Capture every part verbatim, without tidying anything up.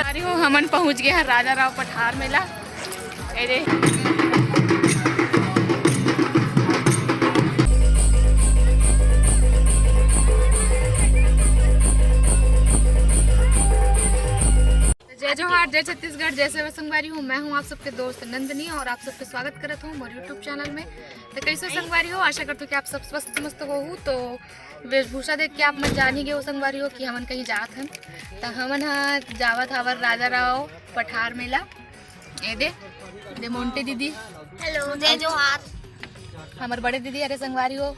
अरे हो, हमन पहुंच गए हैं राजा राव पठार मेला। ए रे। जय जोहार, जय छत्तीसगढ़, जय सेवा संगवारी हो। मैं हूँ आप सबके दोस्त नंदनी और आप सबके स्वागत करत हूँ मोर YouTube चैनल में। तो कैसे संगवारी हो, आशा करत हूँ कि आप सब स्वस्थ मस्त हो। तो वेशभूषा देख के आप मन जान ही गए हो संगवारी हो कि हमन कहीं जात हन। तो हमन ह जावत हवन राजा राव पठार मेला। ए दे, दे मोंटे दीदी। हेलो, जय जोहार। हमर बड़े दीदी, अरे संगवारी हो।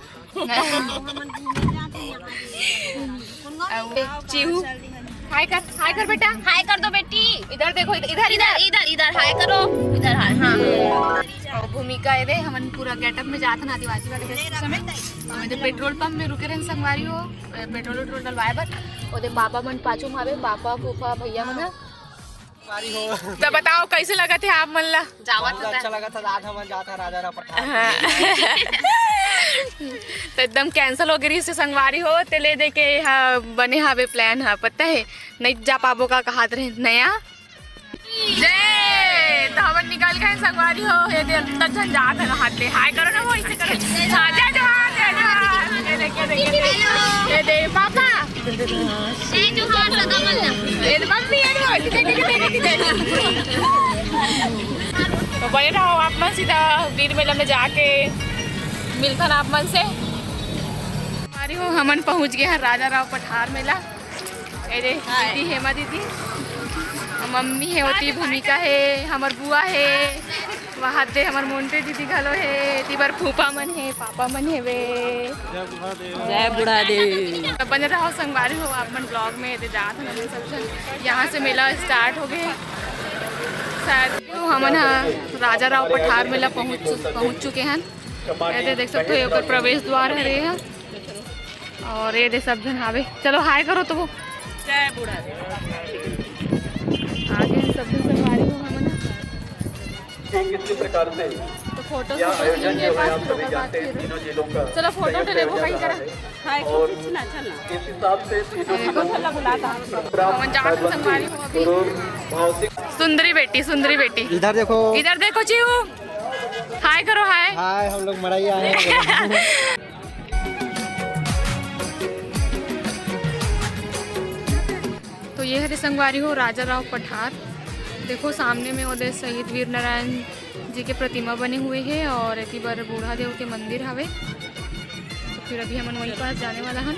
अउ चीहू, हाय कर, हाय कर बेटा। हाय कर दो बेटी। इधर देखो, इधर, इधर, इधर, इधर, इधर हाय करो, इधर हाय, हाँ। अउ भूमिका, ए दे, हमन पूरा गेटअप में जात हन आदिवासी वाले गेटअप में। हमन तो पेट्रोल पंप में रुके रहन संगवारी हो, पेट्रोल वेट्रोल डलवाए बर। ओदे पापा मन पाछू में हावे, पापा, फूफा, भैया मन ह। तो बताओ, कैसे लगत हे आप मन ला? जावत बहुत होता अच्छा है। लगा था, आज हमन जात हन राजा राव पठार। हाँ। तो एकदम कैंसिल हो गई से संगवारी हो, ते ले दे के हा बने हावे प्लान हा, पता है नहीं जा पाबो का कहात रहे नया। जय, तो हमन निकल गए संगवारी हो, ये दे अंदर झन जात है हाथ ले, हाय करो ना, वो ऐसे करो। हाँ, जय जोहार, जय जोहार। ये देखिए, देखिए, देखिए। ये दे पापा। जय जोहार, सगा मल्ला। ये दे मम्मी, ये दे, देखिए, देखिए, देखिए, देखिए। तो बने रहो आप मन, सीधा वीर मेला में जाके मिलथन आप मन से। संगवारी हो, हमन पहुंच गए हैं राजा राव पठार मेला। ए दे, हाय। दीदी हेमा दीदी, मम्मी हे, ओती भूमिका हे, हमर बुआ हे, वहाँ दे हमर मोंटे दीदी घलो हे, एती बर फूफा मन हे, पापा मन हेवे। जय बूढ़ा देव। तो बने रहो संगवारी हो आप मन vlog में। ए दे जात हन हमन सब झन, यहाँ से मेला start हो गए शायद। हमन ह राजा राव पठार मेला पहुँच पहुँच चुके हन। ए दे देख सकते हो, एकर प्रवेश द्वार हरे ह। और ये दे सब झन हावे, चलो हाय करो तो वो। जय बूढ़ा। आगे हम सब झन संगवारी हो हमन। किस प्रकार से तो फोटो यह शूट आयोजन नहीं जो है, पास आप सभी लोगों जानते हैं, बात तीनों जिलों का चलो फोटो संयुक्त तो लेबो आयोजन कहीं रहा करा। है। हाय, और खींचना, चलना। इस हिसाब से तीनों अरे, जिलों कौन सा बुलाता है? राम कौन जात है संगवारी हो अभी? सुंदरी बेटी, सुंदरी बेटी। इधर देखो। इधर देखो चीहू। हाय करो, हाय। हाय, हम लोग मड़ई आए हैं। तो ये हरे संगवारी हो राजा राव पठार। देखो सामने में ओदे शहीद वीर नारायण जी के प्रतिमा बने हुए हे और एती बर बूढ़ा देव के मंदिर हवे। तो फिर अभी हमन वहीं पास जाने वाला हन।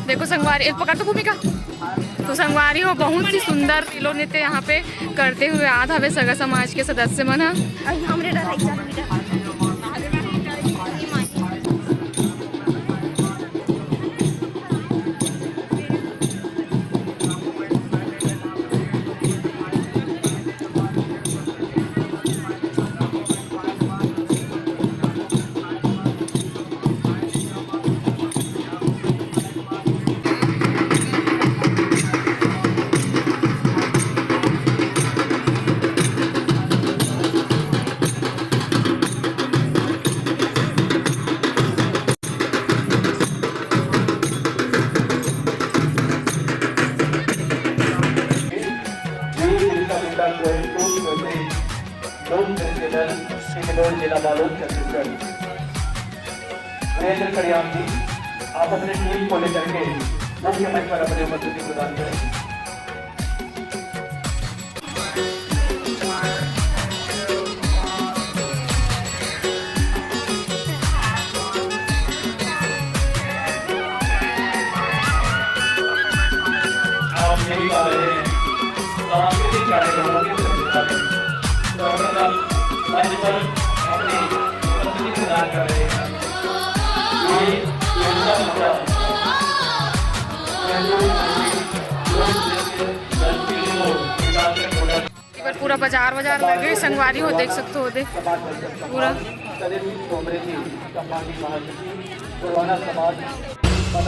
देखो संगवारी, एक पकड़ तो भूमिका। तो संगवारी हो, बहुत ही सुंदर ये लोग नृत्य यहाँ पे करते हुए आत हवे सगा समाज के सदस्य मन ह। अरे हमरे डर है, चल बेटा। लोक नृत्य दल, सिंगरौली, जिला बालोद, छत्तीसगढ़। वीरेंद्र कड़ियाम जी, आप अपने टीम को लेकर के मुख्य मंच पर अपनी उपस्थिति प्रदान करें। आप यही पा रहे हैं सांस्कृतिक कार्यक्रमों के संचालन। सर्वप्रथम मंच पर अपनी उपस्थिति प्रदान कर रहे हैं। ये योजना मुद्दा एक बार पूरा बाजार, बाजार लगे संगवारी हो, देख सकते हो, देख पूरा। सेम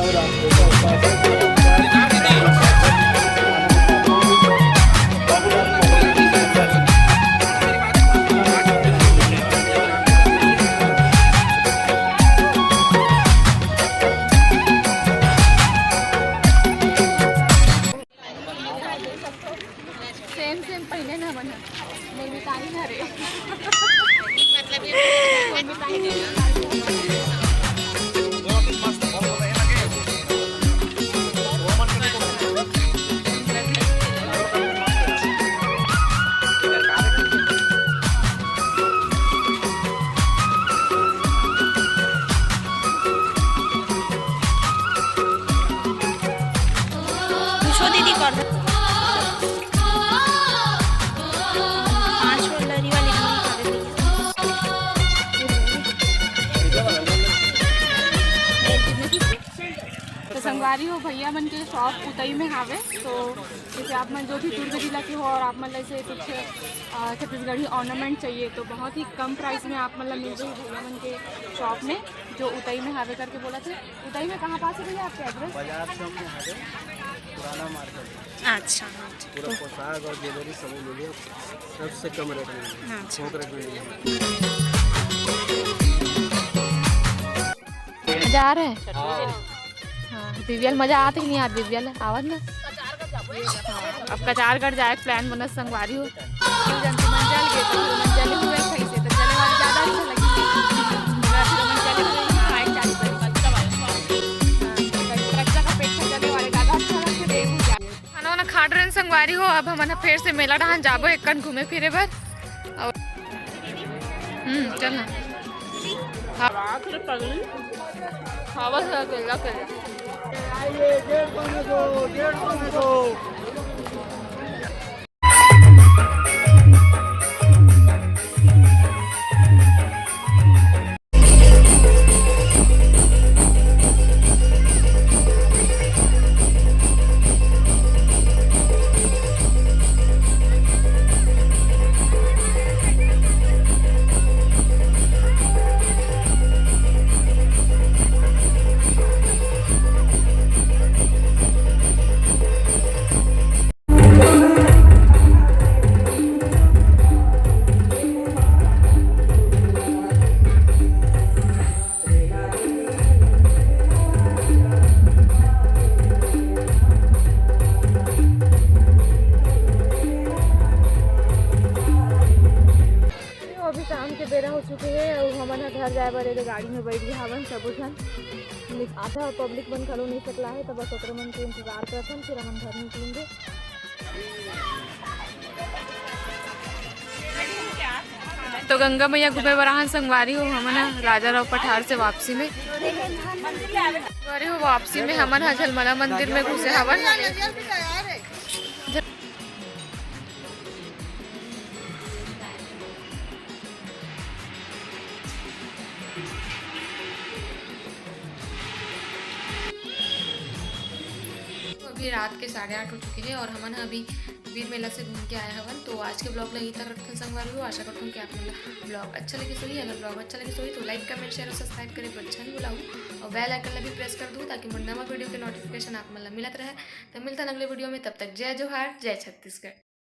सेम पहने ना बना। मैं भी तारी ना रे। पूछो दीदी कर दो। पाँच वाला री वाली नहीं कर दीजिए। तो संगवारी हो, भैया मन के शॉप उतई में हावे। तो जैसे आप मन जो भी दुर्ग जिला के हो और आप मन ला ऐसे कुछ, अ, छत्तीसगढ़ी ऑर्नामेंट चाहिए तो बहुत ही कम प्राइस में आप मन ला मिल जाही भैया मन के शॉप में, जो उतई में हावे करके बोला थे। उतई में कहाँ पास है भैया आपके एड्रेस? बाजार चौक में हावे, पुराना मार्केट। अच्छा, हाँ, ठीक। पूरा तो पोशाक और ज्वेलरी सब मिली, सबसे कम रेट में मिली, हाँ, अच्छा। थोक रेट में मिली। जा रहे हैं। हाँ, बीबीएल मजा आत कि नहीं आत? बीबीएल आवत ना। हाँ, अब कचारगढ़ जाए प्लान बनत संगवारी हो। दू झन के मन जल गे, तो फिर मन जले हुए सही से, तो जले वाले ज्यादा अच्छा लगी। हमरा फिर मन जले हुए ही खाए चालू करी। हाँ, कच्चा का पेट से जले वाले ज्यादा अच्छा लगते, देख हो जाए। खाना वाना खा डरेन संगवारी हो, अब हमन ह फेर से मेला डहान जाबो एक कन घूमे फिरे बर। और हम्म, चल ना। हाँ। रात रे पगली, खावा से अकेला करे। अभी शाम के बेरा हो चुके हे अउ हमन ह घर जाए बर एदे गाड़ी में बैठ गे हावन सबो झन। आधा पब्लिक मन घलो नइ सकला हे, त बस ओकरे मन के इंतजार करत हन, फिर हमन घर निकलेंगे। तो गंगा मैया घूमे बर आहन संगवारी हो, हमन ह राजा राव पठार से वापसी में। संगवारी हो, वापसी में हमन ह झलमला मंदिर में घुसे हवन। तो अभी रात के साढ़े आठ हो चुके हैं और हमन ह अभी वीर मेला से घूम के आए हवन। तो आज के ब्लॉग ला यहीं तक रखथन संगवारी हो। आशा करथन कि आप मन ला ब्लॉग अच्छा लगिस होही। अगर ब्लॉग अच्छा लगिस होही तो लाइक, कमेंट, शेयर और सब्सक्राइब करे बर झन भुलाहू और बेल आइकन ला भी प्रेस कर दू, ताकि मोर नवा वीडियो के नोटिफिकेशन आप मन ला मिलत रहे। तो मिलथन अगले वीडियो में, तब तक जय जोहार, जय छत्तीसगढ़।